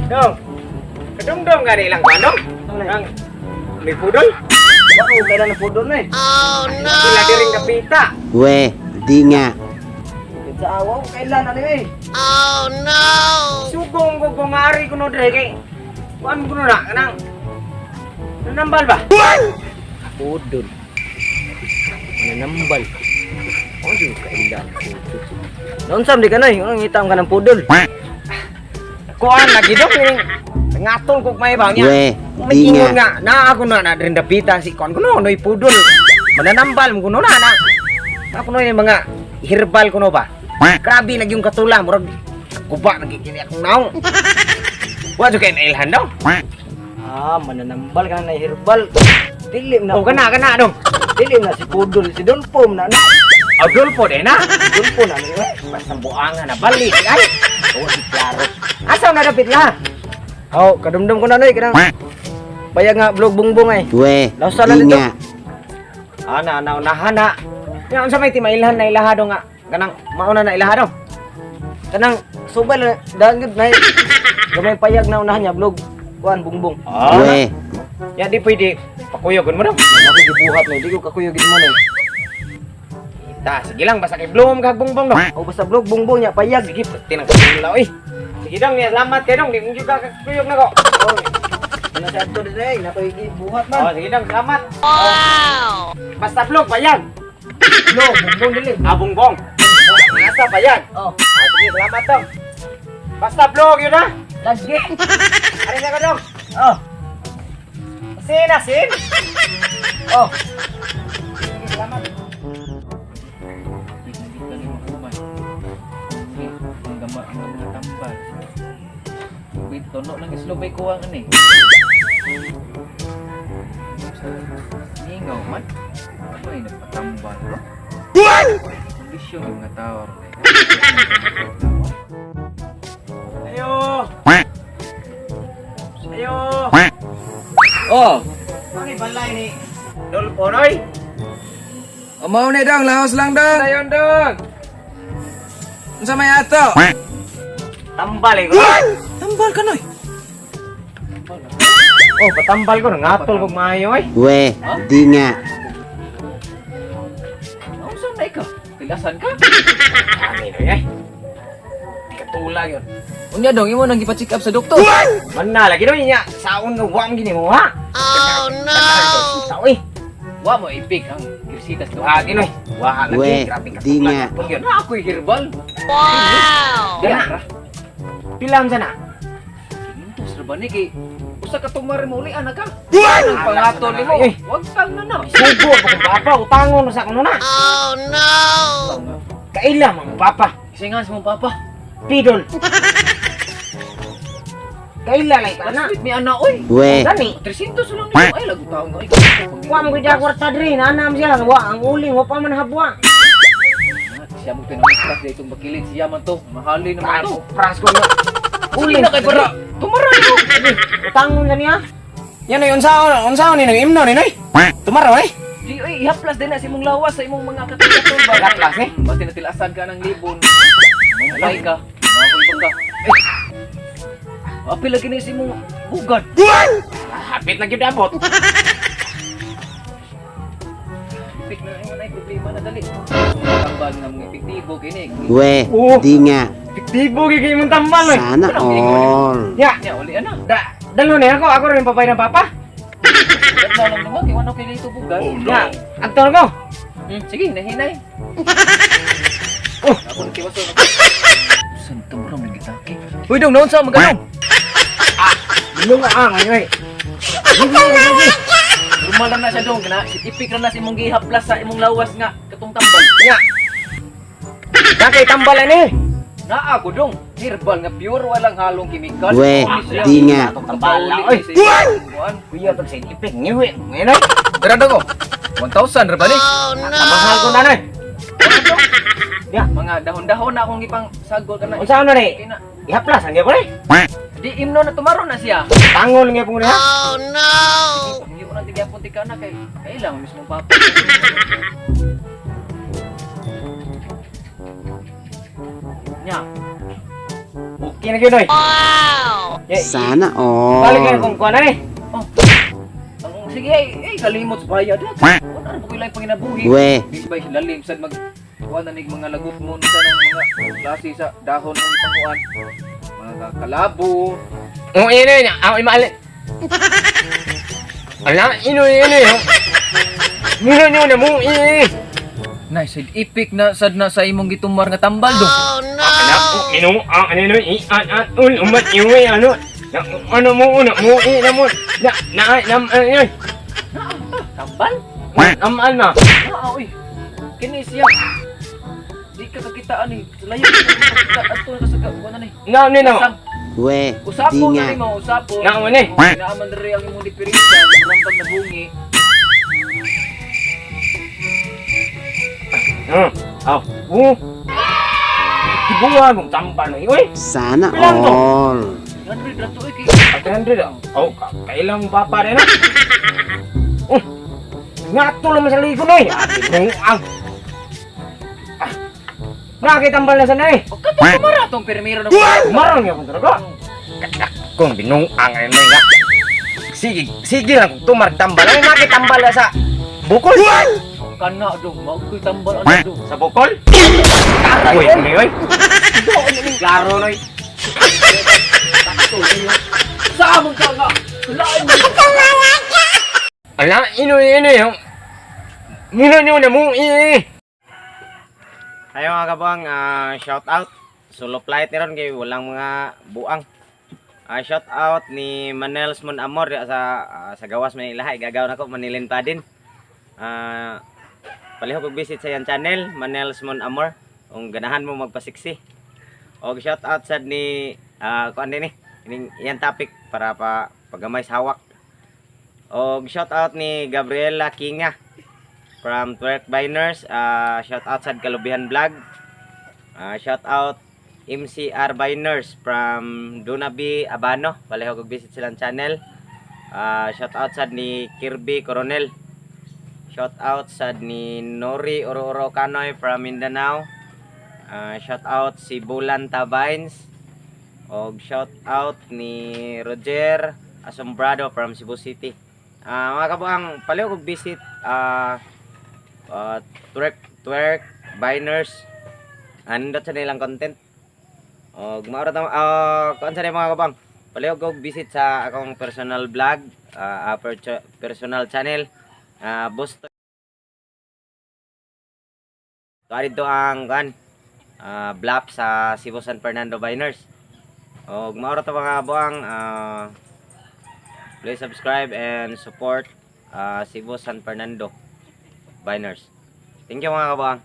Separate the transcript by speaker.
Speaker 1: Dong. Kadumdum gani lang kanong? Ang may pudol.
Speaker 2: Bao kailan na pudol na eh.
Speaker 1: Sila diring kapita.
Speaker 3: We, di nga.
Speaker 2: Sa awaw kailan na ni eh.
Speaker 1: Sugong ko kung ari ko no dre kay kuan ko no na kanang nanambal ba?
Speaker 2: Pudol. Mananambal. Oh, di kailan pudol. Naunsa man di ka noy, unang ngita ka ng pudol.
Speaker 1: Kuan lagi dong ning ngatol ko may bang niya.
Speaker 3: We,
Speaker 1: May
Speaker 3: di
Speaker 1: ingon
Speaker 3: nga.
Speaker 1: nga na ako na na dring dapita si kuan ko no noy pudol. Mananambal mo kuno na na. Ako no yung mga herbal kuno ba? Grabe lagi yung katula murag kuba nagkikini akong naong. Wa jud kay nailhan dong.
Speaker 2: Ah, mananambal ka na herbal. Dili na.
Speaker 1: O kana kana dong.
Speaker 2: Dili na si pudol, si Dolpo na na.
Speaker 1: Adolfo de na.
Speaker 2: Dolpo na ni eh.
Speaker 1: Basta buangan na balik ay. O si klaro. Asa na dapit la?
Speaker 2: Oh, kadumdum ko na noy kanang bayag nga blog bungbong ay.
Speaker 3: We,
Speaker 2: Lausa na
Speaker 3: di
Speaker 2: nito.
Speaker 3: nga.
Speaker 1: Ana ana unahan na. Nga unsa may timailhan na ilaha do nga kanang mauna na ilaha do.
Speaker 2: Kanang subal na daan gud nay. Gamay payag na unahan niya blog kuan bungbong.
Speaker 1: Ah.
Speaker 3: We,
Speaker 1: Ya di pwede pakuyogon mo do.
Speaker 2: Ako gibuhat na, di ko kakuyog gid mo na.
Speaker 1: Ta, sige lang basta kay bloom kag bongbong do.
Speaker 2: O basta blog bungbong niya payag.
Speaker 1: Sige, pati nang katula oy. Sige dong, niya salamat kay dong, di mo gyud ka kakuyog nako.
Speaker 2: Ano sa ato diri ay nakoy gibuhat
Speaker 1: Oh,
Speaker 2: man.
Speaker 1: sige dong, salamat. Wow. Basta bloom payag.
Speaker 2: Blog bungbong dili.
Speaker 1: Ah, bongbong. Basta payag.
Speaker 2: Oh,
Speaker 1: Ah, sige, salamat dong. Basta vlog yun ah.
Speaker 2: lagi.
Speaker 1: Ari na ka dong.
Speaker 2: Oh,
Speaker 1: Sin ah, sin.
Speaker 2: oh.
Speaker 1: Sige, salamat.
Speaker 4: Ang gama ang mga tambal. Wait, tono lang islubay ko ang ano eh. Ningaw man. Ano ay nagpatambal bro? Kondisyon yung mga tao.
Speaker 1: Ayo. Ayo.
Speaker 4: Oh,
Speaker 1: Ano balay ni Dolpo noy?
Speaker 4: Amaw ni dong, laos lang dong.
Speaker 1: Dayon dong.
Speaker 4: Unsa may ato?
Speaker 1: Tambal eh ko.
Speaker 4: Tambal ka noy.
Speaker 1: Oh, patambal ko nangatol kog maayo oy.
Speaker 3: We, di nga.
Speaker 4: Unsa na ka? Tilasan ka?
Speaker 1: Ani noy eh. Katula yun.
Speaker 4: Unya dong, imo nang gipa-check up sa doktor.
Speaker 1: Man na lagi noy nya saon nga wa man gini mo ha. Oh no. Sao eh.
Speaker 4: Wa mo ipik ang girsitas do.
Speaker 1: Wa ginoy. Wa lagi
Speaker 3: We,
Speaker 1: grabe
Speaker 3: di
Speaker 1: katula.
Speaker 3: nga.
Speaker 1: Yun.
Speaker 4: Na ako'y herbal.
Speaker 1: Wow.
Speaker 4: Dara.
Speaker 1: Pila man sana?
Speaker 4: Kintos ra ba ni kay usa ka tumar mo uli anak ka. Ang pangatol nimo.
Speaker 1: Eh.
Speaker 4: Wag tang na na.
Speaker 1: Subo pa kong papa, utangon sa kuno na. Kaila man papa.
Speaker 4: Isingan sa mong papa.
Speaker 1: Pidol. Kaila lay ka na.
Speaker 4: Sweet mi ana oy.
Speaker 3: We,
Speaker 1: Gani.
Speaker 4: 300 lang nimo ay lago taon nga.
Speaker 1: Wa mo gid kwarta diri, nanam siya, wa ang uling wa pa man habwa.
Speaker 4: Siya mo pinamuklas dito bakilid siya man to. Mahalin naman to.
Speaker 1: Pras ko na.
Speaker 4: Uling na kay para. Tumara nimo.
Speaker 1: Utangon sa niya. Yan ay unsaon, unsaon ni nag-imno ni noy. Tumara oy.
Speaker 4: Di oy ihaplas din na sa imong lawas sa imong mga katulad ba.
Speaker 1: Ihaplas, eh?
Speaker 4: Basta natilasan ka ng libon. Mamatay ka. Makulbang ka. Eh. Apil lagi ni sa imong bugad.
Speaker 1: Hapit na gyud abot.
Speaker 4: Ipik na imong ay problema na dali. Tambal nga mga epektibo kini.
Speaker 3: We,
Speaker 1: Oh.
Speaker 3: di nga.
Speaker 1: Epektibo gyud kay imong tambal oy.
Speaker 3: Sana all.
Speaker 1: Ya,
Speaker 4: Nya uli ana.
Speaker 1: da dalo ni ako, ako rin papay ng papa.
Speaker 4: Bugad na lang naman kay wala kay lito bugad.
Speaker 1: Ya, agto na ko.
Speaker 4: Sige, nahinay.
Speaker 1: Oh.
Speaker 4: Ako nagtiwaso. San tumrong nang gitake? Uy dong, naon sa maganong?
Speaker 1: Lunga ah ngayon oy.
Speaker 4: Normal lang na siya dong, kana ipik ra na sa imong gihaplas sa imong lawas nga katong tambal.
Speaker 1: Ya. Da kay tambal ani.
Speaker 4: Naa ko dong, herbal nga pure walang halong kemikal.
Speaker 3: We, di nga.
Speaker 1: Tambal oy. Kuya pag sa ipik ngiwi ngayon oy.
Speaker 4: Dara dong. 1,000 ra ba ni?
Speaker 1: Mahal ko na noy. Ya.
Speaker 4: Mga dahon-dahon na akong ipang sagol kana.
Speaker 1: Unsa ano ni?
Speaker 4: Kina.
Speaker 1: Ihaplas ang gyud ni.
Speaker 4: Di Di imno na tumaro na siya.
Speaker 1: Tangol nga po niya.
Speaker 4: Hindi ko na tigyapon ti kana kay kailang mismo papa. Nya,
Speaker 1: Okay na gyud oy. Wow.
Speaker 3: Sana
Speaker 1: Balik na
Speaker 3: all.
Speaker 1: kung kuan na ni.
Speaker 4: Oh. Ang sige ay, ay kalimot sa bayad. Wala ra po kilay panginabuhi.
Speaker 3: We.
Speaker 4: Di ba lalim sad mag kuan na nig mga lagot mo sa ng mga klase sa dahon ng panguan. Mga kalabo.
Speaker 1: Oh, ino ino, ako imaali. Ala, ino ino ino. Muna nyo na mo eh.
Speaker 4: Nice side epic na sad na sa imong gitumar nga tambal do.
Speaker 1: Anak, ino ang ano i an an ul umat iwe ano. Na ano mo una mo i na mo. Na na nam ano.
Speaker 4: Tambal?
Speaker 1: Am an na.
Speaker 4: Ah, oy. Kini siya. Di ka kakitaan eh. Layo ka kakita adto na sa kuan na ni.
Speaker 1: Na ni na.
Speaker 4: Usap-
Speaker 3: We.
Speaker 4: Usapon na
Speaker 3: Dinga.
Speaker 4: nimo, usapon.
Speaker 1: Na mo ni.
Speaker 4: Naaman diri ang imong diferensya, rambag na bungi.
Speaker 1: Aw. U. Tibuan mong tambal na oy.
Speaker 3: Sana
Speaker 1: Bilang to.
Speaker 3: all.
Speaker 4: 100 ra to oy kay.
Speaker 1: 300 ah. Oh, kailang papa rin ah. Oh. Ngato lang sa ligo noy. Ate ang. Ah. Nakita tambal na sa nay.
Speaker 4: O kato tumara tong permiro na.
Speaker 1: Maron nga kung talaga. Kung binuang ay may nga. Sige, sige lang kung tumar tambal. Ay nakitambal na sa bukol.
Speaker 4: Kana dong, mao koy tambal ano dong.
Speaker 1: Sa bukol? Uy, uy, uy. Klaro noy.
Speaker 4: Sa among ka nga. Lain mo.
Speaker 1: Ala, ino ino yung. Muna nyo na mo eh. Ayo mga kabuang, shout out. Solo flight ni ron kay walang mga buang. Shout out ni Manel Mon Amor diya sa gawas Manila. Igagaw nako Manilin pa din. Palihog og visit sa iyang channel Manel Mon Amor kung ganahan mo magpasiksi. Og shout out sad ni kuan din ni ining iyang topic para pa pagamay sa hawak. Og shout out ni Gabriela Kinga from Twerk Biners. Shout out sad Kalubihan Vlog. Shout out MCR Biners from Dunabi Abano. Palihog og visit silang channel. Shout out sad ni Kirby Coronel. Shout out sad ni Nori Oro Oro Kanoy from Mindanao. Shout out si Bulan Tabines. Og shout out ni Roger Asombrado from Cebu City. Mga kabuang, palihog og visit twerk twerk biners andot sa nilang content. Og maura ta kuan sa mga kabang. Palihog og visit sa akong personal vlog, personal channel, Boss dito ang kuan blap sa Cebu San Fernando Biners. Og maura ta mga kabuang, please subscribe and support Cebu San Fernando Biners. Thank you mga kabuang.